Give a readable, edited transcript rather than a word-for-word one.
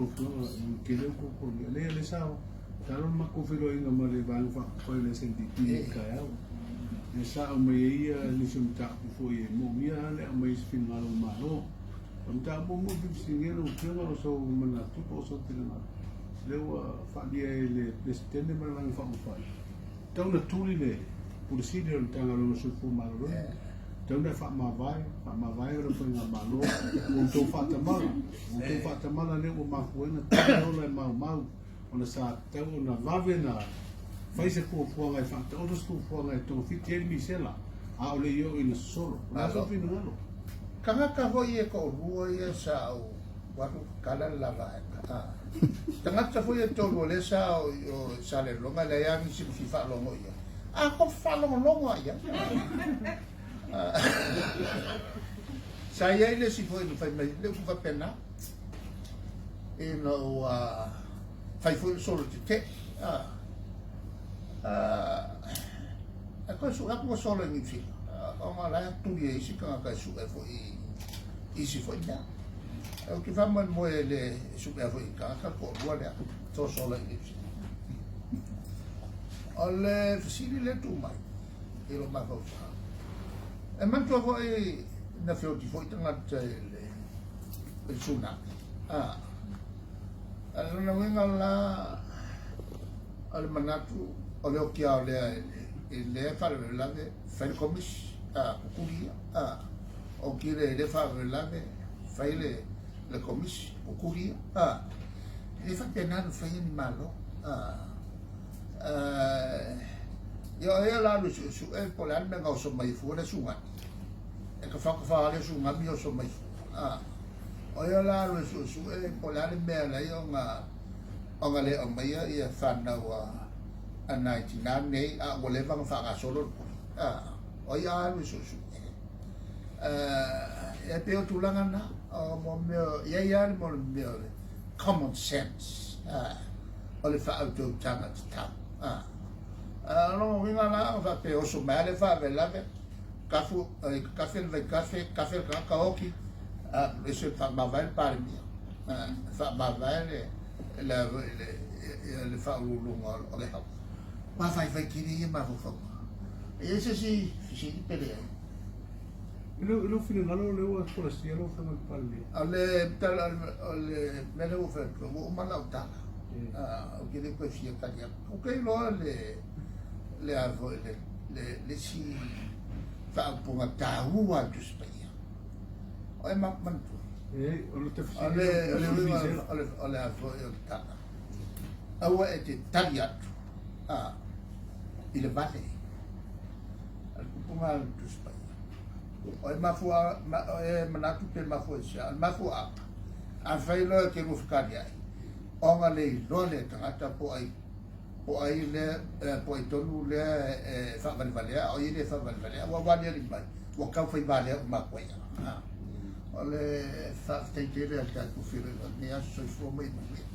Afioga, e tele ou tautogia. Leai, o lea sa talu le matou feiloaiga ma le Vaega Faaupufai o le SNDP i le taeao, lea sa aumai ai nisi o mataupu foi e moomia lava le aumai o se finagalo o le Malo. O le mataupu muamua e fia fesiligia lau Afioga o sou manatu po o sou finagalo, lea ua faaalia e le Peresetene ma le Vaega Faaupufai, Tatau ona tuli le Pule Sili o le Matagaluega o le Soifua Maloloina. Tatau ona e faamavae, faamavae le Faigamalo, ua outou faatamala, ua outou faatamala lea ua mafua ai ona tali le ola e maumau, ona sa tatau ona vave ona fai se fuafuaga e faataoto se fuafuaga e togafiti ai le misela, a o le i oo ina sosolo. O le a sou finagalo? Tagata foi e toalua ia sa ou alu tatala le la vaega. Tagata foi e tolu o lea sa o i o i Salelologa, e leai lava nisi na fia faalogo i ai. A ko faalogologo lava i ai. Sa i ai le isi foi na fai mai le upu faapena, ina ua fai foi le solo tetee. E toe sue atu ua solo i Niu Sila, ona o la e tuli e isi tagata e sue foi i isi foi mea. Ou te faamoemoe le suea foi i tagata toalua lea, tosola i Niu Sila. O le fesili lea tuu mai i lou mafaufau, e manatua foi na feoti foi tagata i le tsunami. A o lona uiga la, o le manatu o le oki ao lea i le faalavelave fai le komisi, a kukuli ia, a oki le le faalavelave fai le le komisi kukuli ia, a e le faapena na fai ni malo, a ia o ia la alu e suesue po o le a le mea na oso mai fua le tsunami e tafatafa le tsunami oso mai fua, a o ia la alu e suesue po o le a le mea la ia ona Ona le aumaia ia fanau a nai tina nei a ua leva ona faagasolo le pule. A, o ai a alu e suesue. E pei o tulaga na, o mo mea, i ai lava le mo le mea o le common sense, o le faautautaga tatau. A, o lona uiga la, o faapea oso mai lava le faalavelave, kafu, kafe le vaikafe, kafe le tagata oki, a, ese faamavae le Palemia. Faamavae le le le faauluuluga o le House. Ua faifai tele ia mafaufauga. E i ai se isi fesili pe leai? I lou finagalo lea ua folasia lau Afioga i le Palemia. O le tala o le mea lea ua fai atu, ua uma lau tala. Ou te le toe fia tali atu. Ou te iloa le le a foi le le isi faaupuga taua a le Tusi Paia. O e manatua. E, o le tafsiri o le o le o le a foi o le tala. Aua e te tali atu a i le vale. A le kupunga a le Tusi Paia. O e mafua, ma, o e manatu pe mafua i se a. O le mafuaaga, afai loa e te luafetali ai, ona le iloa lea e tagata po o ai po o ai lea, po o ai tonu lea e faavalevalea, a o ia le faavalevalea, aua ua aliali mai, ua tau fai valea uma atu ai lava. O le faafetai tele a le tatou feiloaiga i lenei aso. Soifua ma ia manuia.